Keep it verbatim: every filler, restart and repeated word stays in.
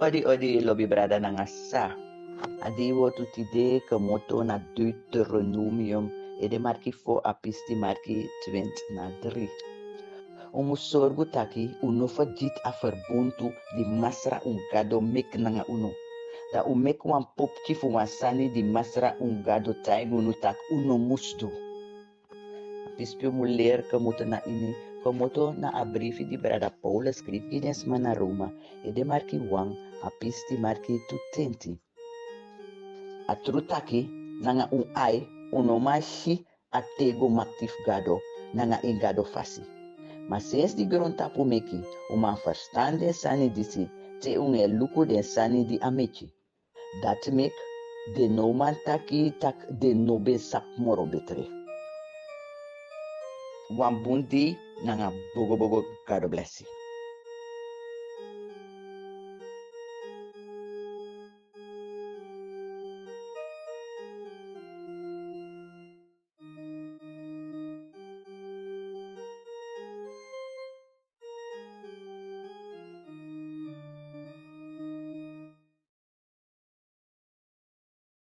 Odi odi lobi brada nanga sa. A dei wortu tide komoto na Deuteronomium, ede marki fo, a pisti marki twinti na dri. Un mus sorgu taki un no ferditi a ferbuntu di Masra un Gado meki nanga unu. Dan un meki wan popki fu wan sani di Masra un Gado taigi unu taki un no mus du. A pisi pe un mus leri komoto na ini, komoto na a brifi di brada Paulus skrifi gi den sma na Roma, ede marki wan, a pisti marki tu tenti. A tru taki, nanga un ai un no man si a tego makti fu Gado nanga en Gado fasi. Ma sensi di grontapu meki, un man ferstan den sani disi te un e luku den sani di a meki. Dati meki den no man taki taki den no ben sabi moro betre. Wan bun dei nanga bogobogo. Gado blesi.